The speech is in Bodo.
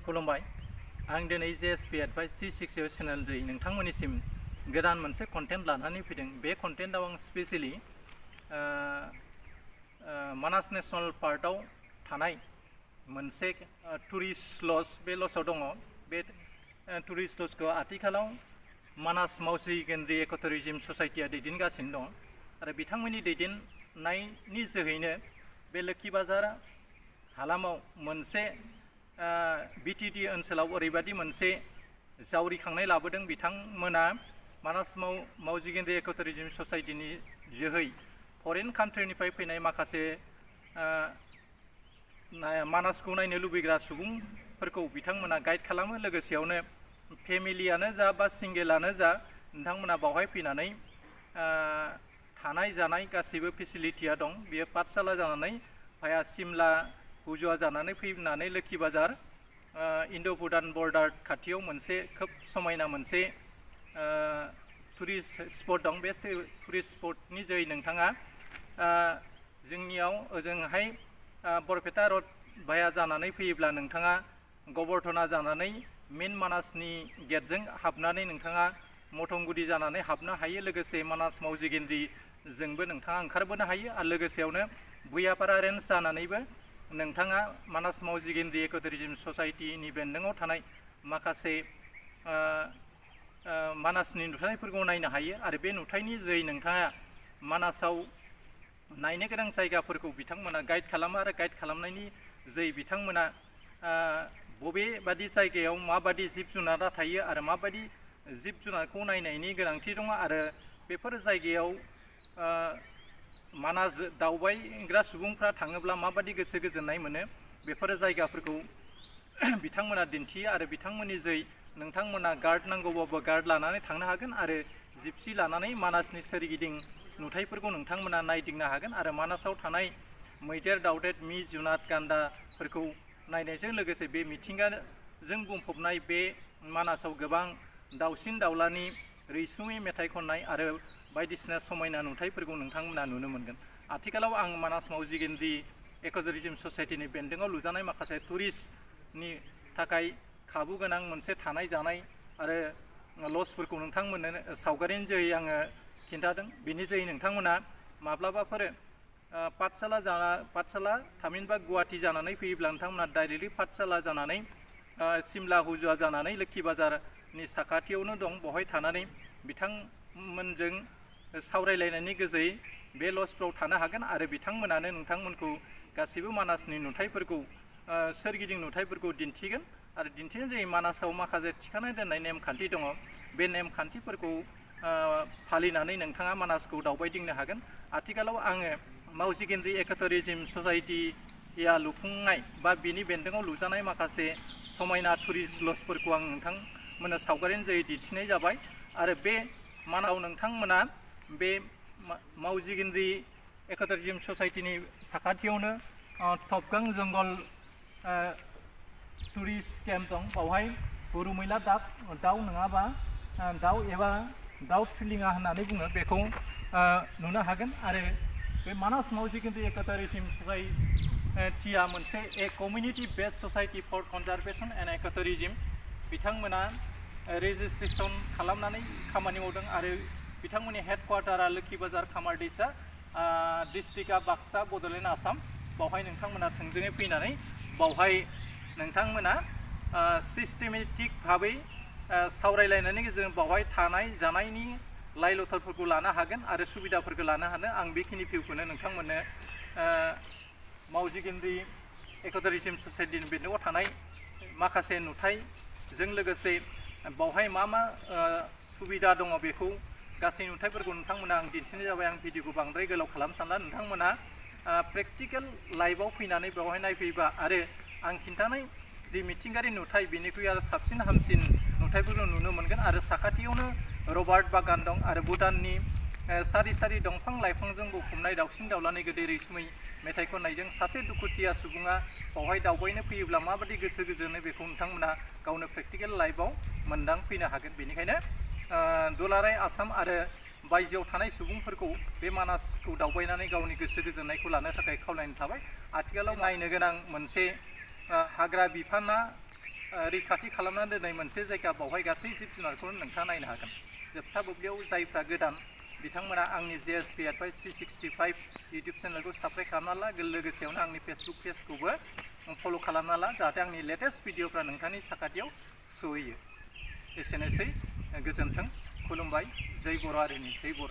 खुलुमबाय आं दिनै जेएसपी एडभाइस 360 चेनेल जै नोंथांमोननिसिम गोदान मोनसे कन्टेन्ट लानानै फैदों। बे कन्टेन्टआव आं स्पेशली मानास नेशनल पार्कआव थानाय मोनसे टुरिस्ट लज, बे लजआव दङ। बे टुरिस्ट लजखौ आथिखालाव मानास मावजिगेन्द्रि इक' टुरिज्म ससाइटिया दैदेनगासिनो दं आरो बिथांमोननि दैदेननायनि जोहैनो बे लोखि बाजार हालामाव मोनसे बिटिडि ओनसोलाव ओरैबायदि मोनसे जावरिखांनाय लाबोदों। बिथांमोना मानास मावजिगेन्द्रि इक' टुरिज्म ससाइटिनि जोहै फरेन कान्ट्रिनिफ्राय फैनाय माखासे मानासखौ नायनो लुबैग्रा सुबुंफोरखौ बिथांमोना गाइड खालामो। लोगोसेयावनो फेमिलियानो जा बा सिंगेलानो जा नोंथांमोना बावहाय फैनानै थानाय जानाय गासैबो फेसिलिटिया दं। बेयो पाठशाला जानानै भाया सिमला हुजुवा जानानै फैनानै लोखि बाजार इन्ड' भुटान बर्डार खाथियाव मोनसे खोब समायना मोनसे टुरिस्ट स्पट दं। बे टुरिस्ट स्पटनि जोहै नोंथाङा जोंनियाव ओजोंहाय बरपेटा रड भाया जानानै फैयोब्ला नोंथाङा गबर्धना जानानै मेन मानासनि गेटजों हाबनानै नोंथाङा मथंगुदि जानानै हाबनो हायो। लोगोसे मानास मावजिगेन्द्रिजोंबो नोंथाङा ओंखारबोनो हायो आरो लोगोसेयावनो भुयापारा रेन्ज जानानैबो नोंथाङा मानास मावजिगेन्द्रि इक' टुरिज्म ससाइटिनि बेन्दोङाव थानाय माखासे मानासनि नुथायफोरखौ नायनो हायो आरो बे नुथायनि जोहै नोंथाङा मानासाव नायनो गोनां जायगाफोरखौ बिथांमोना गाइड खालामो आरो गाइड खालामनायनि जोहै बिथांमोना बबेबादि जायगायाव माबादि जिब जुनारा थायो आरो माबादि जिब जुनारखौ नायनायनि गोनांथि दङ आरो बेफोर जायगायाव मानास दावबायग्रा सुबुंफ्रा थाङोब्ला माबादि गोसो गोजोननाय मोनो, बेफोर जायगाफोरखौ बिथांमोना दिन्थियो आरो बिथांमोननि जोहै नोंथांमोना गार्ड नांगौबाबो गार्ड लानानै थांनो हागोन आरो जिपसि लानानै मानासनि सोरगिदिं नुथायफोरखौ नोंथांमोना नायदिंनो हागोन आरो मानासाव थानाय मैदेर, दावदेर, जुनाद, गान्दाफोरखौ नायनायजों लोगोसे बे मिथिंगाजों बुंफबनाय बे मानासाव गोबां दाउसिन दाउलानि रैसुमै मेथाइ खननाय आरो बायदिसिना समायना नुथायफोरखौ नोंथांमोना नुनो मोनगोन। आथिखालाव आं मानास मावजिगेन्द्रि इक' टुरिज्म ससाइटिनि बेन्दोङाव लुजानाय माखासे टुरिस्टनि थाखाय खाबु गोनां मोनसे थानाय जानाय आरो लजफोरखौ नोंथांमोननो सावगारिनि जोहै आङो खिन्थादों। बेनि जोहै नोंथांमोना माब्लाबाफोर पाठशाला थामहिनबा गुवाहाटि जानानै फैयोब्ला नोंथांमोना डाइरेक्टलि पाठशाला जानानै सिमला हुजुवा जानानै लोखि बाजारनि साखाथियावनो दं। बेवहाय थानानै बिथांमोनजों सावरायलायनायनि गेजेरै बे लजफ्राव थानो हागोन आरो बिथांमोनानो नोंथांमोनखौ गासैबो मानासनि नुथायफोरखौ सोरगिदिं नुथायफोरखौ दिन्थिगोन आरो दिन्थिनाय जायो। मानासाव माखासे थिखानाय दोननाय नेमखान्थि दङ। बे नेमखान्थिफोरखौ फालिनानै नोंथाङा मानासखौ दावबायदिंनो हागोन। आथिखालाव आङो मावजिगेन्द्रि इक' टुरिज्म ससाइटिया लुफुंनाय बा बिनि बेन्दोङाव लुजानाय माखासे समायना टुरिस्ट लजफोरखौ आं नोंथांमोननो सावगारिनि जोहै दिन्थिनाय जाबाय आरो बे मानासाव नोंथांमोना बे मावजिगेन्द्रि इक' टुरिज्म ससाइटिनि साखाथियावनो थबगां जंगल टुरिस्ट केम्प दं। बावहाय बुरुमैला दाउ नङाबा दाउ एबा दाउ थिलिङा होननानै बुङो, बेखौ नुनो हागोन। आरो बे मानास मावजिगेन्द्रि इक' टुरिज्म ससाइटिया मोनसे community based society for conservation and eco' tourism. बिथांमोना रेजिस्ट्रेसन खालामनानै खामानि मावदों आरो बिथांमोननि हेडक्वार्टारा लोखि बाजार खामारदैसा, डिस्ट्रिक्टआ बाक्सा, बड'लेण्ड, आसाम। बावहाय नोंथांमोना थोंजोङै फैनानै बावहाय नोंथांमोना सिस्टेमेटिक भाबै सावरायलायनायनि गेजेरजों बावहाय थानाय जानायनि लाइ लथरफोरखौ लानो हागोन आरो सुबिदाफोरखौ लानो हानो आं बेखिनि भिउखौनो नोंथांमोननो मावजिगेन्द्रि इक' टुरिज्म ससाइटिनि बेन्दोङाव थानाय माखासे नुथायजों लोगोसे बावहाय मा सुबिदा दङ बेखौ गासै नुथायफोरखौ नोंथांमोना आं दिन्थिनाय जाबाय। आं भिडिअखौ बांद्राय गोलाव खालामनो सानला। नोंथांमोना प्रेक्टिकेल लाइफआव फैनानै बेवहाय नायफैबा आरो आं खिन्थानाय जि मिथिंगायारि नुथाय बेनिख्रुइ आरो साबसिन हामसिन नुथायफोरखौ नुनो मोनगोन आरो साखाथियावनो रबार्ट बागान दं आरो भुटाननि सारि सारि दंफां लाइफांजों बुंफबनाय दाउसिन दाउलानि गोदै रैसुमै मेथाइ खननायजों सासे दुखुथिया सुबुङा बावहाय दावबायनो फैयोब्ला माबादि गोसो गोजोनो बेखौ नोंथांमोना गावनो प्रेक्टिकेल लाइफआव मोनदांफैनो हागोन। बेनिखायनो दुलाराय आसाम आरो बायजोआव थानाय सुबुंफोरखौ बे मानासखौ दावबायनानै गावनि गोसो गोजोननायखौ लानो थाखाय खावलायनाय थाबाय। आथिखालाव नायनो गोनां मोनसे हाग्रा बिफाना रैखाथि खालामनानै दोननाय मोनसे जायगा, बावहाय गासै जिब जुनारखौनो नोंथाङा नायनो हागोन। जोबथा बुब्लियाव जायफ्रा गोदान बिथांमोना आंनि JSP Advice 365 इउटुब चेनेलखौ साबस्क्राइब खालामना ला, लोगोसेयावनो आंनि फेसबुक पेजखौबो फल' खालामना ला, जाहाथे आंनि लेटेस्ट भिडिअफ्रा नोंथांनि साखाथियाव सहैयो। एसेनोसै, गोजोन्थों, खुलुमबाय, जै बर' हारिनि, जै बर'।